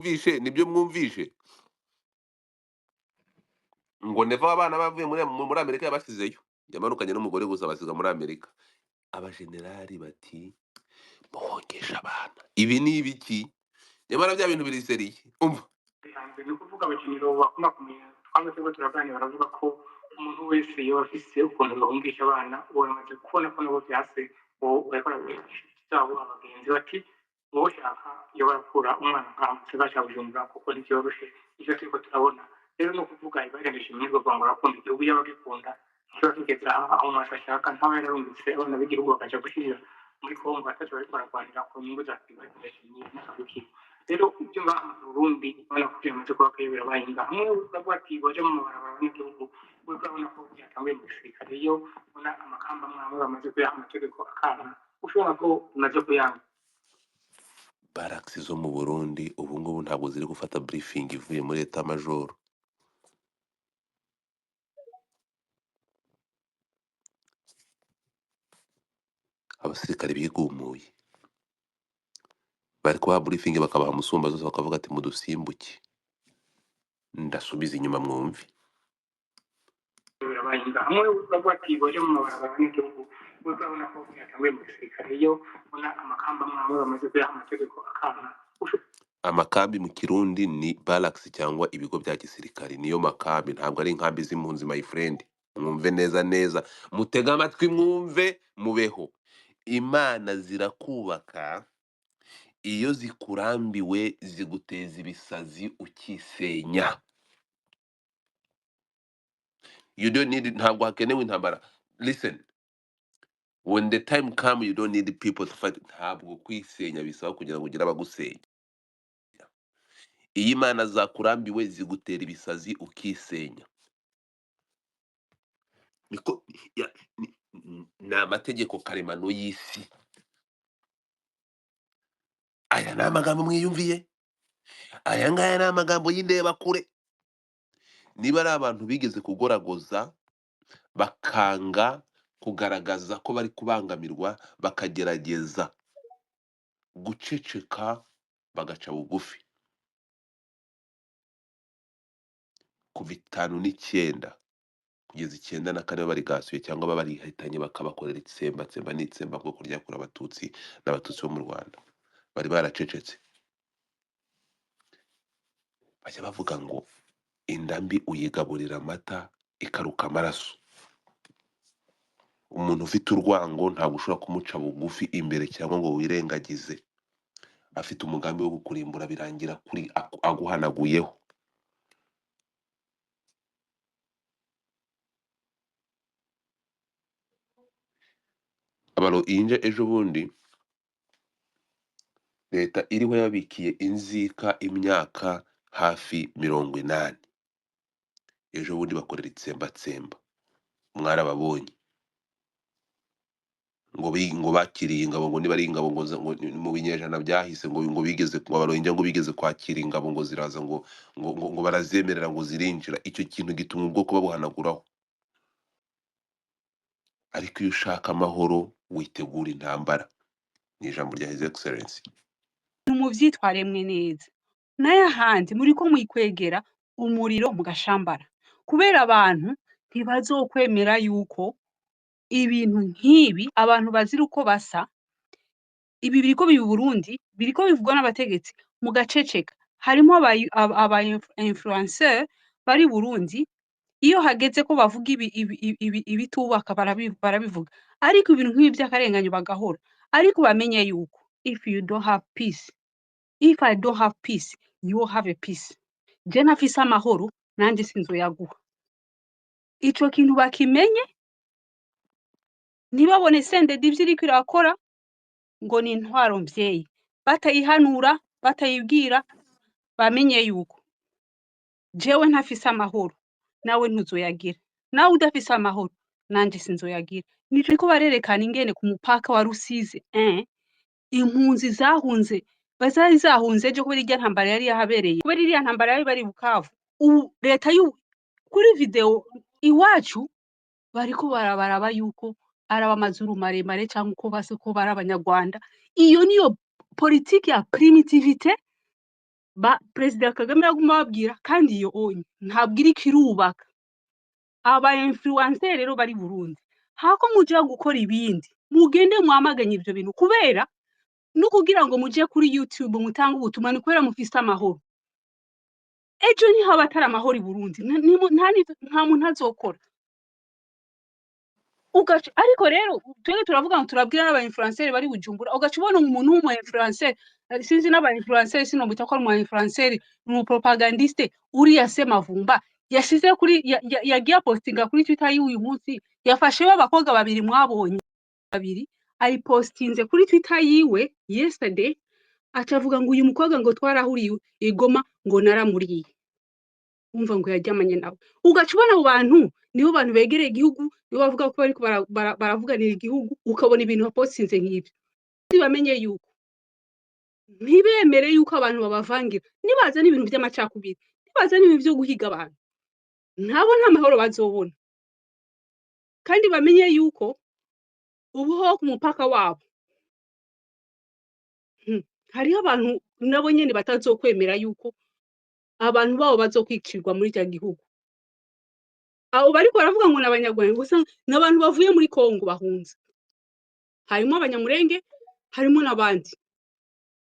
Mwumvishe, nibyo mwumvishe ngo Neva abana bavuye muri Amerika yabasizeyo, yamanukanye n'umugore gusa basiga muri Amerika. Abajenerali bati muhongesha abana, ibi ni ibiki? Nyamara bya bintu biriseriye. Umva hanze ni ukuvuga abakinnyi bakomakomeye twaba turiko turaganira, baravuga ko umuntu wese iyo afise ukuntu bahungisha abana, uwo bamaze kubona ko nabo vyase, uwo bariko barabwira inshuti zabo abagenzi bati wowe ushaka iyo barakura umwana nkaha mu gisagara ca Bujumbura, kuko ntivyoroshe ivyo turiko turabona. Rero ni ukuvuga ibarengeje imirwa ngo arakunda igihugu, yaba agikunda kiba kigeze aha aho umuntu ashaka, ntaba yararungitse abana b'igihugu bakaja gushirira muri Kongo ataco bariko bararwanira ku nyungu za n'akabikira. Rero ibyo ngaha mu Burundi ubona ko byamaze kuba akayobera abahinga, hamwe uravuga ati baje mu mabarabara n'igihugu, uriko urabona ko byatanguye mu gisirikare. Iyo ubona amakamba amwe amwe bamaze kuyaha amategeko akana, ushobora ko bimaze kuyanga. Barracks zo mu Burundi ubu ngubu ntabwo ziri gufata briefing ivuye muri état major. Abasirikare bigumuye bari kubaha briefing, bakabaha musumba zose, bakavuga ati mudusimbuke. Ndasubiza inyuma mwumve. Abahinga hamwe uravuga ati baje mu mabarabara n'igihugu, uriko urabona ko byatanguye mu gisirikare. Iyo ubona amakamba amwe amwe bamaze kuyaha amategeko akana. Amakambi mu Kirundi ni barracks cyangwa ibigo bya gisirikare, niyo makambi, ntabwo ari inkambi z'impunzi my friend. Mwumve neza neza, mutege amatwi mwumve, mubeho. Imana zirakubaka, iyo zikurambiwe ziguteza ibisazi ukisenya. You don't need, ntabwo hakenewe intambara. Listen, when the time come you don't need people to fight. Ntabwo kwisenya bisaba kugira ngo ugire abagusenya. Iyo imana zakurambiwe zigutera ibisazi ukisenya. Niko ni amategeko karemano y'isi. Aya ni amagambo mwiyumviye, aya ngaya ni amagambo y'indebakure. Niba ari abantu bigeze kugoragoza bakanga kugaragaza ko bari kubangamirwa, bakagerageza guceceka bagaca bugufi kuva 59 kugeza 94 barigasuye cyangwa barihitanye bakabakorera itsembatsemba n'itsembabwoko ryakorewe abatutsi n'abatutsi bo mu Rwanda, bari baracecetse. Bajya bavuga ngo inda mbi uyigaburira amata ikaruka amaraso. Umuntu ufite urwango ntabwo ushobora kumuca bugufi imbere cyangwa ngo wirengagize. Afite umugambi wo kukurimbura, birangira kuri aguhanaguyeho. Abarohinja ejo bundi leta iriho yabikiye inzika imyaka hafi 80, ejo bundi bakorera itsembatsemba, mwarababonye ngo bakiriye ingabo, ngo niba ari ingabo ngo mu binyejana byahise ngo bigeze ngo abarohinja ngo bigeze kwakira ingabo ngo ziraza ngo barazemerera ngo zirinjira. Icyo kintu gituma ubwoko babuhanaguraho. Ariko iyo ushaka amahoro witegura intambara. Ni ijambo rya His Excellency. Muvyitwaremwe neza, n'ayahandi muriko mwikwegera umuriro mugashambara, kubera abantu ntibazokwemera yuko ibintu nk'ibi abantu bazira uko basa. Ibi biriko biba i Burundi, biriko bivugwa n'abategetsi mugaceceka. Harimo aba influenceur bari Burundi, iyo hageze ko bavuga ibi ibitubaka barabivuga, ariko ibintu nk'ibi vy'akarenganyo bagahora. Ariko bamenye yuko if you don't have peace, if I don't have peace, you will have a peace. Je ntafise amahoro nanje sinzoyaguha. Ico kintu bakimenye, ntibabone CNDD ivyo iriko irakora ngo ni intwaro mvyeyi, batayihanura batayibwira. Bamenye yuko jewe ntafise amahoro nawe ntuzoyagira, nawe udafise amahoro nanje sinzoyagira. Nico bariko barerekana ingene ku mupaka wa Rusizi impunzi zahunze bazari zahunze ejo kubera irya ntambara yari yahabereye, kubera iriya ntambara yari bari Bukavu. Ubu leta kuri video iwacu bariko barabaraba yuko ari abamazuru maremare cyangwa uko base ko bari abanyarwanda. Iyo niyo politiki ya primitivité. Ba Perezida Kagame yaguma ababwira, kandi iyo onye ntabwo iriko irubaka. Aba influencer rero bari Burundi, hako muja gukora ibindi, mugende mwamaganye ivyo bintu, kubera no kugira ngo muje kuri YouTube mutange ubutumwa ni kubera mufise amahoro. Ejo ntihaba atari amahoro i Burundi, nta muntu azokora. Ugaca ariko rero twebwe turavuga ngo turabwira n'aba influencer bari Bujumbura, ugaca ubona umuntu w'umu influencer, sinzi n'aba influencer, sinomwita ko ari umu influencer, ni umu propagandiste uriya Semavumba yashize kuri yagiye apostinga kuri Twitter y'uyu munsi, yafashe b'abakobwa babiri mwabonye babiri, ayipostinze kuri Twitter yiwe yesterday, aca avuga ngo uyu mukobwa ngo twarahuriye i Goma, ngo naramuriye, umva ngo yaryamanye nawe. Ugaca ubona abo bantu nibo bantu begereye igihugu, nibo bavuga ko bariko baravuganira igihugu, ukabona ibintu bapostinze nk'ivyo. Bamenye yuko ntibemere yuko abantu babavangira, nibaza n'ibintu vy'amacakubiri, nibaza n'ibintu vyo guhiga abantu, ntabo nta mahoro bazobona. Kandi bamenye yuko ubu ho ku mupaka wabo hariho abantu nabo nyene batazokwemera yuko abantu babo bazokwicirwa muri rya gihugu. Abo bariko baravuga ngo ni abanyarwanda gusa, ni abantu bavuye muri Kongo bahunze, harimo abanyamurenge, harimo n'abandi.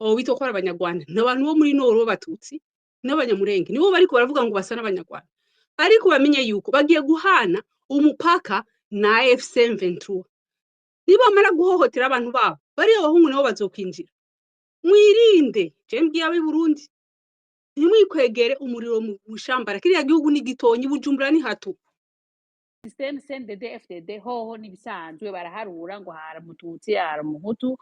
Abo bitwa ko ari abanyarwanda ni abantu bo muri Nord b'abatutsi n'abanyamurenge, nibo bariko baravuga ngo basa n'abanyarwanda. Ariko bamenye yuko bagiye guhana umupaka na AFC M23. Nibamara guhohotera abantu babo, bariya bahungu nabo bazokwinjira. Mwirinde, je mbwiye ab'i Burundi, ntimwikwegere umuriro mu bushambara. Kiriya gihugu ni gitonyi, Bujumbura ni hato. Système CNDD FDD hoho n'ibisanzwe baraharura ngo hari umututsi, hari umuhutu.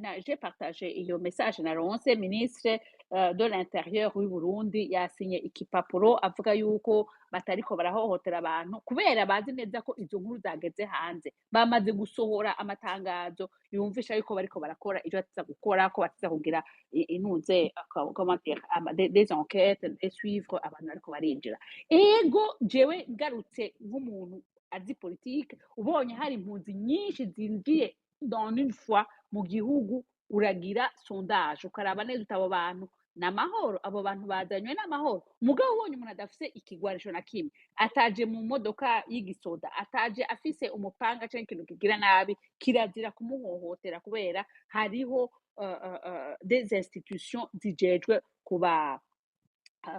Na j'ai partagé iyo message naronse. Ministre de l'intérieur w'i Burundi yasinye ikipapuro avuga yuko batariko barahohotera abantu, kubera bazi neza ko izo nkuru zageze hanze. Bamaze gusohora amatangazo yumvisha yuko bariko barakora ivyo batiza gukora, ko batiza kugira intuze, comment dire, des enquêtes et suivre abantu bariko barinjira. Ego, jewe ngarutse nk'umuntu azi politique, ubonye hari impunzi nyinshi zinjiye dans une fois mu gihugu, uragira sondage, ukaraba neza uti abo bantu ni amahoro, abo bantu bazanywe n'amahoro. Mugabo ubonye umuntu adafise ikigwanisho na kimwe, ataje mu modoka y'igisoda, ataje afise umupanga canke ikintu kigira nabi, kirazira kumuhohotera, kubera hariho des institutions zijejwe kuba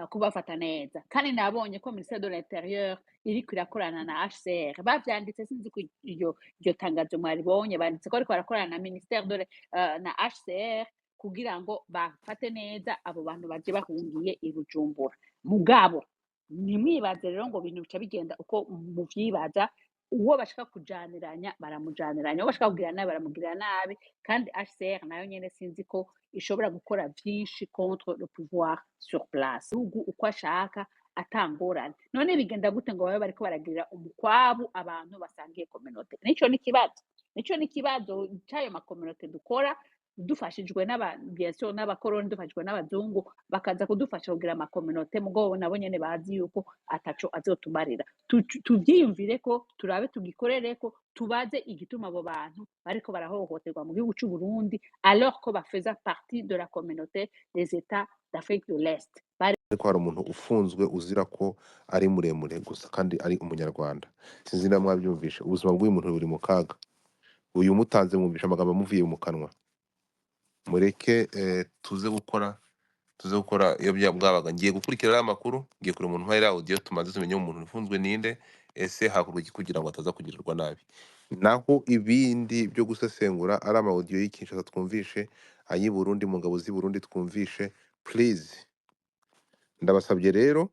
kubafata neza. Kandi nabonye ko ministère de l'intérieur iriko irakorana na HCR, bavyanditse, sinzi ko iryo tangazo mwaribonye. Banditse ko bariko barakorana na ministère de na HCR kugira ngo bafate neza abo bantu baje bahungiye i Bujumbura. Mugabo ntimwibaze rero ngo ibintu bica bigenda uko muvyibaza. Uwo bashaka kujaniranya baramujaniranya, uwo bashaka kugirira nabi baramugirira nabi. Kandi HCR nayo nyene sinzi ko ishobora gukora vyinshi contre le pouvoir sur place, igihugu uko ashaka atangorane. None bigenda gute ngo babe bariko baragirira umukwabu abantu basangiye communauté? Nico ni ikibazo, nico ni ikibazo c'ayo ma communauté dukora dufashijwe n'aba, bien sûr, n'abakoroni, dufashijwe n'abazungu bakaza kudufasha kugira ama communauté, mugabo nabo nyene bazi yuko ataco azotumarira. Tuvyiyumvire ko turabe, tugikorereko, tubaze igituma abo bantu bariko barahohoterwa mu gihugu c'u Burundi, alors ko bafaisa partie de la communauté des États d'Afrique de l'Est. Bari Ariko hari umuntu ufunzwe uzira ko ari muremure gusa kandi ari umunyarwanda. Sinzi niba mwabyumvishe. Ubuzima bw'uyu muntu buri mu kaga. Uyu mutanze, mwumvishe amagambo amuvuye mu kanwa. Mureke tuze gukora iyo bwabaga. Ngiye gukurikira ariya makuru, ngiye kureba umuntu umpaye audio, tumaze tumenye umuntu ufunzwe ninde, ese hakorwa iki kugira ngo ataza kugirirwa nabi. Naho ibindi byo gusesengura ari ama audio y'i Kinshasa twumvishe, ay'i Burundi mu ngabo z'i Burundi twumvishe. Please, ndabasabye rero.